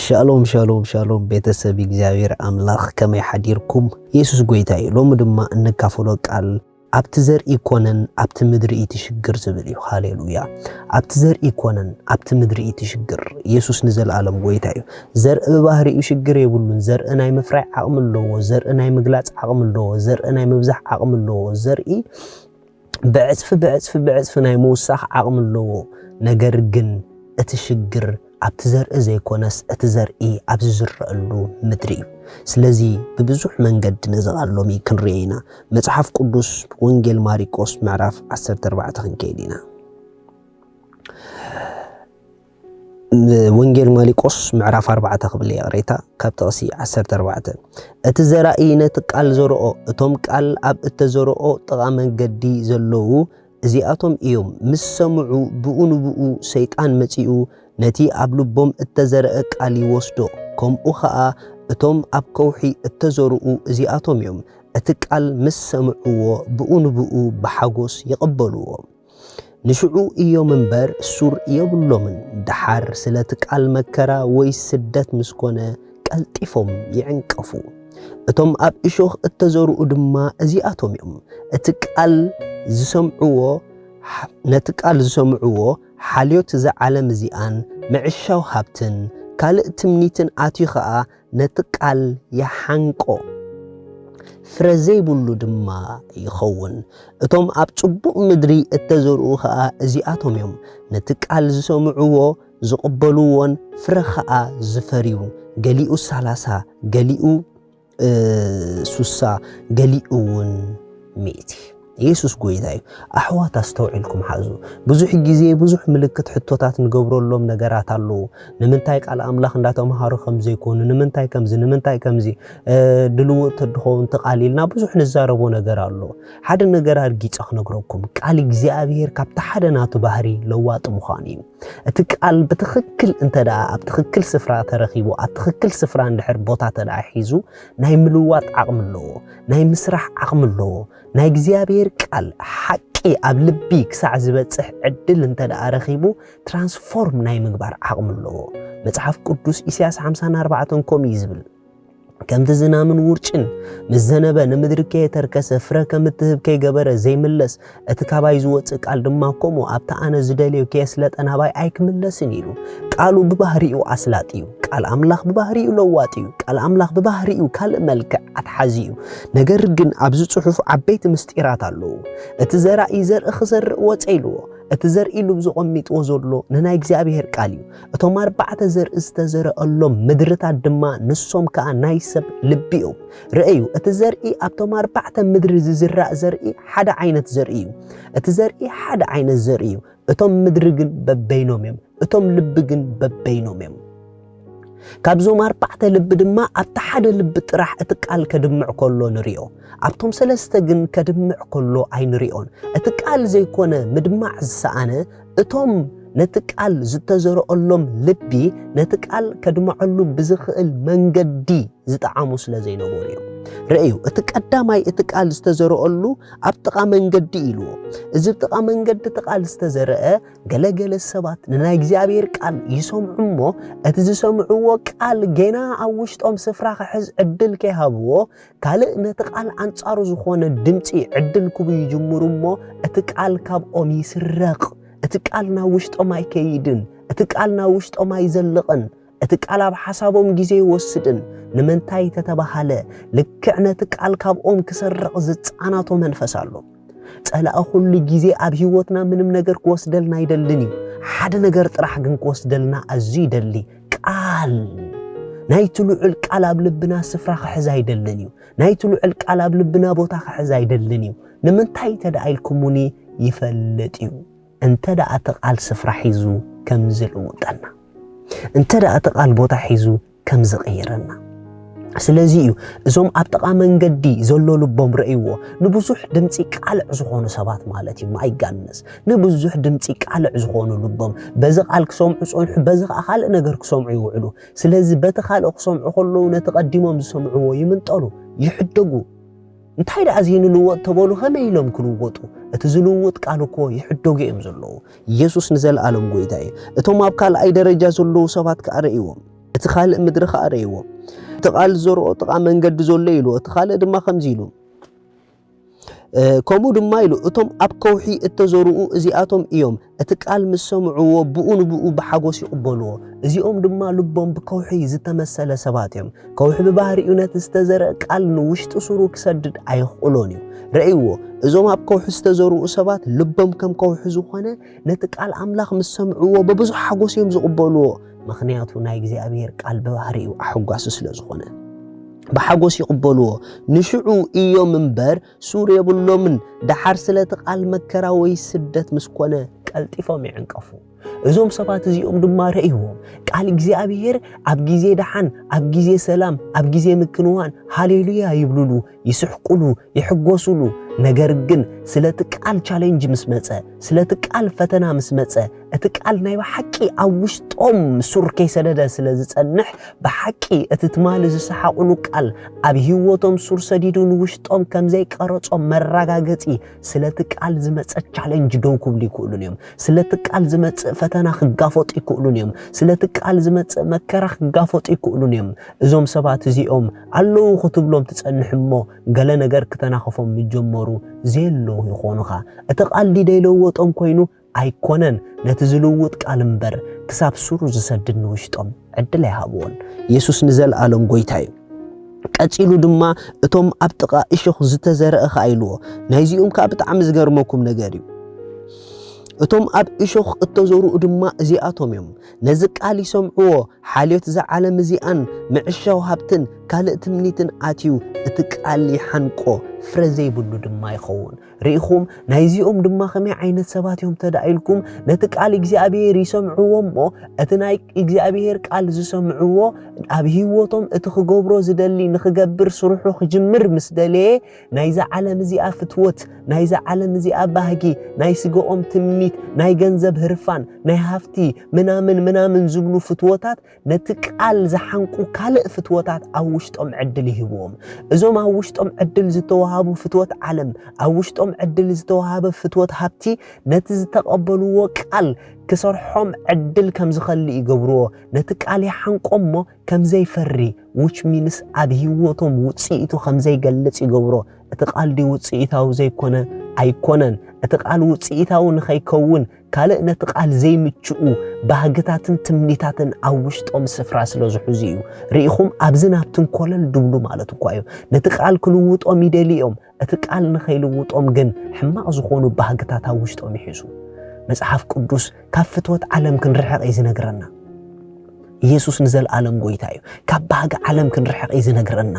ሻሎም ሻሎም ሻሎም፣ ቤተሰብ እግዚኣብሔር ኣምላኽ፣ ከመይ ሓዲርኩም? የሱስ ጎይታ እዩ። ሎሚ ድማ እንካፈሎ ቃል ኣብቲ ዘርኢ ኮነን ኣብቲ ምድሪ እቲ ሽግር ዝብል እዩ። ሃሌሉያ! ኣብቲ ዘርኢ ኮነን ኣብቲ ምድሪ እቲ ሽግር። የሱስ ንዘለኣለም ጎይታ እዩ። ዘርኢ ብባህሪኡ ሽግር የብሉን። ዘርኢ ናይ ምፍራይ ዓቕሚ ኣለዎ። ዘርኢ ናይ ምግላጽ ዓቕሚ ኣለዎ። ዘርኢ ናይ ምብዛሕ ዓቕሚ ኣለዎ። ዘርኢ ብዕጽፊ ብዕጽፊ ብዕጽፊ ናይ ምውሳኽ ዓቕሚ ኣለዎ። ነገር ግን እቲ ሽግር ኣብቲ ዘርኢ ዘይኮነስ እቲ ዘርኢ ኣብ ዝዝረአሉ ምድሪ እዩ። ስለዚ ብብዙሕ መንገዲ ነዚ ቃል ሎሚ ክንርእዮ ኢና። መጽሓፍ ቅዱስ ወንጌል ማሪቆስ ምዕራፍ ዓሰርተ ኣርባዕተ ክንከይድ ኢና። ወንጌል ማሪቆስ ምዕራፍ ኣርባዕተ ክብል እየ፣ ይቕሬታ፣ ካብ ጥቕሲ ዓሰርተ ኣርባዕተ። እቲ ዘራኢ ነቲ ቃል ዘርኦ። እቶም ቃል ኣብ እተዘርኦ ጥቓ መንገዲ ዘለዉ እዚኣቶም እዮም። ምስ ሰምዑ፣ ብኡ ንብኡ ሰይጣን መጺኡ ነቲ ኣብ ልቦም እተዘርአ ቃል ይወስዶ። ከምኡ ኸኣ እቶም ኣብ ከውሒ እተዘርኡ እዚኣቶም እዮም። እቲ ቃል ምስ ሰምዕዎ፣ ብኡ ንብኡ ብሓጎስ ይቕበልዎ። ንሽዑ እዮም እምበር ሱር የብሎምን። ደሓር ስለቲ ቃል መከራ ወይ ስደት ምስ ኮነ፣ ቀልጢፎም ይዕንቀፉ። እቶም ኣብ እሾኽ እተዘርኡ ድማ እዚኣቶም እዮም። እቲ ቃል ዝሰምዕዎ፣ ነቲ ቃል ዝሰምዕዎ፣ ሓልዮት እዛ ዓለም እዚኣን፣ ምዕሻው ሃብትን፣ ካልእ ትምኒትን ኣትዩ ኸኣ፣ ነቲ ቃል ይሓንቆ፣ ፍረ ዘይብሉ ድማ ይኸውን። እቶም ኣብ ጽቡቕ ምድሪ እተዘርኡ ኸኣ እዚኣቶም እዮም። ነቲ ቃል ዝሰምዕዎ፣ ዝቕበልዎን ፍረ ኸኣ ዝፈርዩ፣ ገሊኡ ሰላሳ፣ ገሊኡ፣ እ፣ ሱሳ፣ ገሊኡ እውን ሚእቲ። የሱስ ጎይታ እዩ። ኣሕዋት፣ ኣስተውዒልኩም ሓዙ። ብዙሕ ግዜ ብዙሕ ምልክት ሕቶታት ንገብረሎም ነገራት ኣለዉ። ንምንታይ ቃል ኣምላኽ እንዳተምሃሩ ከም ዘይኮኑ፣ ንምንታይ ከምዚ፣ ንምንታይ ከምዚ፣ እ፣ ድልውጥ ተድኸውን ትቃል ኢልና ብዙሕ ንዛረቦ ነገር ኣሎ። ሓደ ነገር ኣርጊጸ ክነግረኩም፣ ቃል እግዚኣብሔር ካብቲ ሓደ ናቱ ባህሪ ለዋጢ ምዃኑ እዩ። እቲ ቃል ብትኽክል እንተ ደኣ ኣብ ትኽክል ስፍራ ተረኺቡ፣ ኣብ ትኽክል ስፍራ እንድሕር ቦታ እንተ ደኣ ሒዙ፣ ናይ ምልዋጥ ዓቕሚ ኣለዎ፣ ናይ ምስራሕ ዓቕሚ ኣለዎ። ናይ እግዚኣብሔር ቃል ሓቂ ኣብ ልቢ ክሳዕ ዝበጽሕ ዕድል እንተ ደኣ ረኺቡ፣ ትራንስፎርም ናይ ምግባር ዓቕሚ ኣለዎ። መጽሓፍ ቅዱስ ኢሳያስ ሓምሳን ኣርባዕተን ከምኡ እዩ ዝብል። ከምቲ ዝናምን ውርጭን ምስ ዘነበ፣ ንምድሪ ከየተርከሰ፣ ፍረ ከም እትህብ ከይገበረ ዘይምለስ፣ እቲ ካባይ ዝወጽእ ቃል ድማ ከምኡ ኣብቲ ኣነ ዝደልዮ ከየስለጠ ናባይ ኣይክምለስን ኢሉ። ቃሉ ብባህሪኡ ኣስላጢ እዩ። ቃል ኣምላኽ ብባህሪኡ ለዋጢ እዩ። ቃል ኣምላኽ ብባህሪኡ ካልእ መልክዕ ኣትሓዚ እዩ። ነገር ግን ኣብዚ ጽሑፍ ዓበይቲ ምስጢራት ኣለዉ። እቲ ዘራኢ ዘርኢ ክዘርእ ወጸ ኢልዎ። እቲ ዘርኢ ኢሉ ብዝቐሚጥዎ ዘሎ ንናይ እግዚኣብሔር ቃል እዩ። እቶም ኣርባዕተ ዘርኢ ዝተዘረአሎም ምድርታት ድማ ንሶም ከኣ ናይ ሰብ ልቢ እዮም። ርእዩ፣ እቲ ዘርኢ ኣብቶም ኣርባዕተ ምድሪ ዝዝራእ ዘርኢ ሓደ ዓይነት ዘርኢ እዩ። እቲ ዘርኢ ሓደ ዓይነት ዘርኢ እዩ። እቶም ምድሪ ግን በበይኖም እዮም። እቶም ልቢ ግን በበይኖም እዮም። ካብዞም ኣርባዕተ ልቢ ድማ ኣብቲ ሓደ ልቢ ጥራሕ እቲ ቃል ከድምዕ ከሎ ንሪኦ። ኣብቶም ሰለስተ ግን ከድምዕ ከሎ ኣይንሪኦን። እቲ ቃል ዘይኮነ ምድማዕ ዝሰኣነ፣ እቶም ነቲ ቃል ዝተዘርኦሎም ልቢ ነቲ ቃል ከድምዐሉ ብዝኽእል መንገዲ ዝጠዓሙ ስለ ዘይነበሩ እዮም። ርእዩ፣ እቲ ቀዳማይ እቲ ቃል ዝተዘርኦሉ ኣብ ጥቓ መንገዲ ኢልዎ። እዚ ኣብ ጥቓ መንገዲ እቲ ቃል ዝተዘርአ፣ ገለገለ ሰባት ንናይ እግዚኣብሔር ቃል ይሰምዑ እሞ፣ እቲ ዝሰምዕዎ ቃል ጌና ኣብ ውሽጦም ስፍራ ክሕዝ ዕድል ከይሃብዎ፣ ካልእ ነቲ ቃል ኣንጻሩ ዝኾነ ድምጺ ዕድል ክህቡ ይጅምሩ እሞ፣ እቲ ቃል ካብኦም ይስረቕ። እቲ ቃል ናብ ውሽጦም ኣይከይድን። እቲ ቃል ናብ ውሽጦም ኣይዘልቕን። እቲ ቃል ኣብ ሓሳቦም ግዜ ይወስድን። ንምንታይ ተተባሃለ፣ ልክዕ ነቲ ቃል ካብኦም ክሰርቕ ዝጻናቶ መንፈስ ኣሎ። ጸላኢ ኩሉ ግዜ ኣብ ህይወትና ምንም ነገር ክወስደልና ኣይደልን እዩ። ሓደ ነገር ጥራሕ ግን ክወስደልና ኣዝዩ ይደሊ። ቃል። ናይቲ ልዑል ቃል ኣብ ልብና ስፍራ ክሕዝ ኣይደልን እዩ። ናይቲ ልዑል ቃል ኣብ ልብና ቦታ ክሕዝ ኣይደልን እዩ። ንምንታይ እንተ ደኣ ኢልኩሙኒ፣ ይፈልጥ እዩ። እንተ ደኣ እቲ ቃል ስፍራ ሒዙ ከም ዝልውጠና፣ እንተ ደኣ እቲ ቃል ቦታ ሒዙ ከም ዝቕይረና። ስለዚ እዩ እዞም ኣብ ጥቓ መንገዲ ዘሎ ልቦም ረእይዎ፣ ንብዙሕ ድምጺ ቃልዕ ዝኾኑ ሰባት ማለት እዩ። ማይ ጋድነስ፣ ንብዙሕ ድምጺ ቃልዕ ዝኾኑ ልቦም በዚ ቃል ክሰምዑ ጸንሑ፣ በዚ ኸኣ ካልእ ነገር ክሰምዑ ይውዕሉ። ስለዚ በቲ ካልእ ክሰምዑ ከለዉ ነቲ ቀዲሞም ዝሰምዕዎ ይምንጠሉ፣ ይሕደጉ። እንታይ ደኣ ዘይንልወጥ ተበሉ፣ ከመይ ኢሎም ክልወጡ? እቲ ዝልውጥ ቃል እኮ ይሕደጉ እዮም ዘለዉ። ኢየሱስ ንዘለኣለም ጎይታ እዩ። እቶም ኣብ ካልኣይ ደረጃ ዘለዉ ሰባት ከኣ ረእይዎም። እቲ ካልእ ምድሪ ኸኣ ረእይዎ። እቲ ቃል ዝዘርኦ ጥቓ መንገዲ ዘሎ ኢሉ፣ እቲ ካልእ ድማ ከምዚ ኢሉ፣ ከምኡ ድማ ኢሉ፣ እቶም ኣብ ከውሒ እተዘርኡ እዚኣቶም እዮም፣ እቲ ቃል ምስ ሰምዕዎ ብኡ ንብኡ ብሓጎስ ይቕበልዎ። እዚኦም ድማ ልቦም ብከውሒ ዝተመሰለ ሰባት እዮም። ከውሒ ብባህሪኡ ነቲ ዝተዘርአ ቃል ንውሽጢ ሱሩ ክሰድድ ኣይኽእሎን እዩ። ረእይዎ፣ እዞም ኣብ ከውሒ ዝተዘርኡ ሰባት ልቦም ከም ከውሒ ዝኾነ ነቲ ቃል ኣምላኽ ምስ ሰምዕዎ ብብዙሕ ሓጎስ እዮም ዝቕበልዎ። ምኽንያቱ ናይ እግዚኣብሔር ቃል ብባህሪኡ ኣሐጓሲ ስለ ዝኾነ ብሓጎስ ይቕበልዎ። ንሽዑ እዮም እምበር ሱር የብሎምን። ደሓር ስለቲ ቃል መከራ ወይ ስደት ምስ ኮነ ቀልጢፎም ይዕንቀፉ። እዞም ሰባት እዚኦም ድማ ረእይዎም ቃል እግዚኣብሔር ኣብ ግዜ ደሓን፣ ኣብ ግዜ ሰላም፣ ኣብ ግዜ ምክንዋን ሃሌሉያ ይብሉሉ፣ ይስሕቁሉ፣ ይሕጎሱሉ። ነገር ግን ስለቲ ቃል ቻሌንጅ ምስ መጸ፣ ስለቲ ቃል ፈተና ምስ መጸ፣ እቲ ቃል ናይ ብሓቂ ኣብ ውሽጦም ሱር ከይሰደደ ስለ ዝጸንሕ፣ ብሓቂ እቲ ትማሊ ዝሰሓቑሉ ቃል ኣብ ህይወቶም ሱር ሰዲዱ ንውሽጦም ከም ዘይቀረጾም መረጋገጺ ስለቲ ቃል ዝመጸ ቻለንጅ ደው ክብሉ ይክእሉን እዮም። ስለቲ ቃል ዝመጽእ ፈተና ክጋፈጡ ይክእሉን እዮም። ስለቲ ቃል ዝመጽእ መከራ ክጋፈጡ ይክእሉን እዮም። እዞም ሰባት እዚኦም ኣለዉ ክትብሎም ትጸንሕ እሞ ገለ ነገር ክተናኸፎም ምስ ጀመሩ ዘየለዉ ይኾኑኻ። እቲ ቃል ድዩ ደይለወጦም ኮይኑ ኣይኮነን፣ ነቲ ዝልውጥ ቃል እምበር ክሳብ ሱሩ ዝሰድድ ንውሽጦም ዕድል ኣይሃብዎን። የሱስ ንዘለኣለም ጎይታ እዩ። ቀጺሉ ድማ እቶም ኣብ ጥቓ እሾኽ ዝተዘርአ ኸኣ ኢልዎ። ናይዚኦም ከኣ ብጣዕሚ ዝገርመኩም ነገር እዩ። እቶም ኣብ እሾኽ እተዘርኡ ድማ እዚኣቶም እዮም። ነዚ ቃል ይሰምዕዎ፣ ሓልዮት እዛ ዓለም እዚኣን ምዕሻው ሃብትን ካልእ ትምኒትን ኣትዩ እቲ ቃል ይሓንቆ፣ ፍረ ዘይብሉ ድማ ይኸውን። ርኢኹም፣ ናይዚኦም ድማ ከመይ ዓይነት ሰባት እዮም ተዳ ኢልኩም፣ ነቲ ቃል እግዚኣብሔር ይሰምዕዎ እሞ፣ እቲ ናይ እግዚኣብሔር ቃል ዝሰምዕዎ ኣብ ህይወቶም እቲ ክገብሮ ዝደሊ ንኽገብር ስርሑ ክጅምር ምስ ደለየ፣ ናይዛ ዓለም እዚኣ ፍትወት፣ ናይዛ ዓለም እዚኣ ባህጊ፣ ናይ ስጋኦም ትምኒት፣ ናይ ገንዘብ ህርፋን፣ ናይ ሃፍቲ ምናምን ምናምን ዝብሉ ፍትወታት ነቲ ቃል ዝሓንቁ ካልእ ፍትወታት ኣብ ውሽጦም ዕድል ይህብዎም። እዞም ኣብ ውሽጦም ዕድል ዝተዋሃቡ ፍትወት ዓለም፣ ኣብ ውሽጦም ዕድል ዝተዋሃበ ፍትወት ሃብቲ ነቲ ዝተቐበልዎ ቃል ክሰርሖም ዕድል ከም ዝኸልእ ይገብርዎ። ነቲ ቃል ይሓንቆ እሞ ከም ዘይፈሪ፣ which means ኣብ ህይወቶም ውጽኢቱ ከም ዘይገልጽ ይገብሮ። እቲ ቃል ድዩ ውጽኢታዊ ዘይኮነ? ኣይኮነን። እቲ ቃል ውጽኢታዊ ንኸይከውን ካልእ ነቲ ቃል ዘይምችኡ ባህግታትን ትምኒታትን ኣብ ውሽጦም ስፍራ ስለ ዝሕዙ እዩ። ርኢኹም፣ ኣብዝን ኣብትን ኮለል ድብሉ ማለት እኳ እዩ። ነቲ ቃል ክልውጦም ይደልዩ እዮም። እቲ ቃል ንኸይልውጦም ግን ሕማቕ ዝኾኑ ባህግታት ኣብ ውሽጦም ይሕዙ። መጽሓፍ ቅዱስ ካብ ፍትወት ዓለም ክንርሕቕ እዩ ዝነግረና። ኢየሱስ ንዘለኣለም ጎይታ እዩ። ካብ ባህጊ ዓለም ክንርሕቕ እዩ ዝነግረና።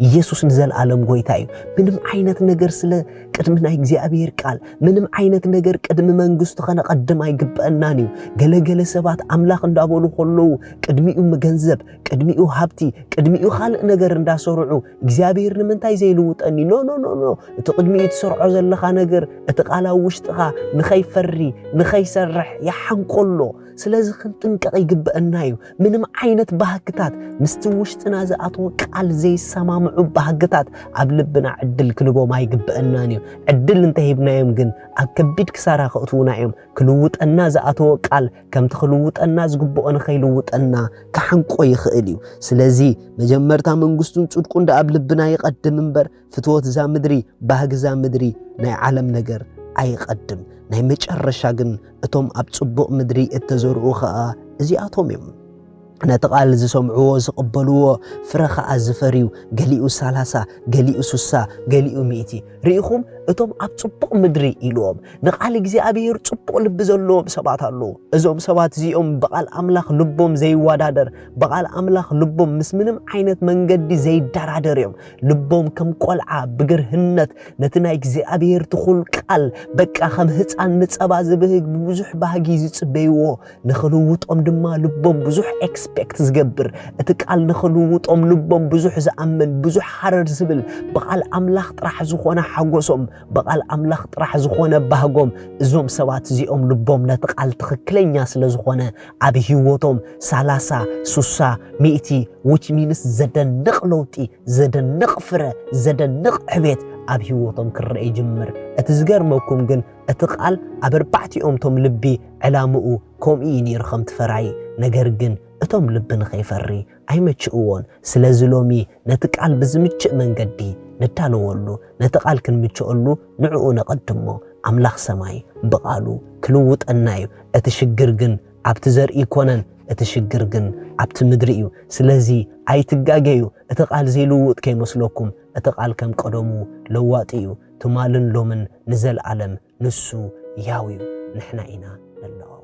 ኢየሱስ ንዘለኣለም ጎይታ እዩ። ምንም ዓይነት ነገር ስለ ቅድሚ ናይ እግዚኣብሔር ቃል፣ ምንም ዓይነት ነገር ቅድሚ መንግስቱ ከነቐድም ኣይግበአናን እዩ። ገለ ገለ ሰባት ኣምላኽ እንዳበሉ ከለዉ ቅድሚኡ ገንዘብ፣ ቅድሚኡ ሃብቲ፣ ቅድሚኡ ካልእ ነገር እንዳሰርዑ እግዚኣብሔር ንምንታይ ዘይልውጠኒ? ኖ፣ ኖ፣ ኖ፣ ኖ። እቲ ቅድሚኡ ትሰርዖ ዘለኻ ነገር፣ እቲ ቃል ኣብ ውሽጥኻ ንኸይፈሪ፣ ንኸይሰርሕ ይሓንቆ ኣሎ። ስለዚ ክንጥንቀቕ ይግበአና እዩ። ምንም ዓይነት ባህግታት፣ ምስቲ ውሽጥና ዝኣተወ ቃል ዘይሰማምዑ ባህግታት ኣብ ልብና ዕድል ክንቦም ኣይግበአናን እዩ። ዕድል እንተሂብናዮም ግን ኣብ ከቢድ ክሳራ ከእትዉና እዮም። ክልውጠና ዝኣተወ ቃል ከምቲ ክልውጠና ዝግብኦ ንኸይልውጠና ክሓንቆ ይኽእል እዩ። ስለዚ መጀመርታ መንግስቱን ጽድቁን ደኣ ኣብ ልብና ይቐድም እምበር ፍትወት እዛ ምድሪ፣ ባህጊ እዛ ምድሪ፣ ናይ ዓለም ነገር ኣይቐድም። ናይ መጨረሻ ግን እቶም ኣብ ጽቡቕ ምድሪ እተዘርኡ ኸኣ እዚኣቶም እዮም። ነቲ ቃል ዝሰምዕዎ፣ ዝቕበልዎ፣ ፍረ ኸኣ ዝፈርዩ፣ ገሊኡ ሰላሳ፣ ገሊኡ ስሳ፣ ገሊኡ ሚእቲ። ርኢኹም፣ እቶም ኣብ ጽቡቕ ምድሪ ኢልዎም፣ ንቓል እግዚኣብሔር ጽቡቕ ልቢ ዘለዎም ሰባት ኣለዉ። እዞም ሰባት እዚኦም ብቓል ኣምላኽ ልቦም ዘይወዳደር፣ ብቓል ኣምላኽ ልቦም ምስ ምንም ዓይነት መንገዲ ዘይደራደር እዮም። ልቦም ከም ቆልዓ ብግርህነት ነቲ ናይ እግዚኣብሔር ትኹል ቃል በቃ ከም ህፃን ንጸባ ዝብህግ ብብዙሕ ባህጊ ዝጽበይዎ፣ ንኽልውጦም ድማ ልቦም ብዙሕ ኤክስፔክት ዝገብር፣ እቲ ቃል ንኽልውጦም ልቦም ብዙሕ ዝኣምን፣ ብዙሕ ሃረር ዝብል፣ ብቓል ኣምላኽ ጥራሕ ዝኾነ ሓጎሶም፣ ብቓል ኣምላኽ ጥራሕ ዝኾነ ባህጎም፣ እዞም ሰባት እዚኦም ልቦም ነቲ ቃል ትኽክለኛ ስለ ዝኾነ ኣብ ህይወቶም ሰላሳ፣ ስሳ፣ ሚእቲ፣ which means ዘደንቕ ለውጢ፣ ዘደንቕ ፍረ፣ ዘደንቕ ዕቤት ኣብ ህይወቶም ክረአ ይጅምር። እቲ ዝገርመኩም ግን እቲ ቃል ኣብ ኣርባዕቲኦም ቶም ልቢ ዕላምኡ ከምኡ እዩ ነይሩ ከምቲ ፈራዪ። ነገር ግን ከቶም ልቢ ንኸይፈሪ ኣይመችእዎን። ስለዚ ሎሚ ነቲ ቃል ብዝምችእ መንገዲ ንዳለወሉ፣ ነቲ ቃል ክንምችአሉ ንዕኡ ነቐድሞ። ኣምላኽ ሰማይ ብቓሉ ክልውጠና እዩ። እቲ ሽግር ግን ኣብቲ ዘርኢ ይኮነን፣ እቲ ሽግር ግን ኣብቲ ምድሪ እዩ። ስለዚ ኣይትጋገዩ፣ እቲ ቃል ዘይልውጥ ከይመስለኩም፣ እቲ ቃል ከም ቀደሙ ለዋጢ እዩ። ትማልን ሎምን ንዘለኣለም ንሱ ያው እዩ። ንሕና ኢና ንለዋወጥ።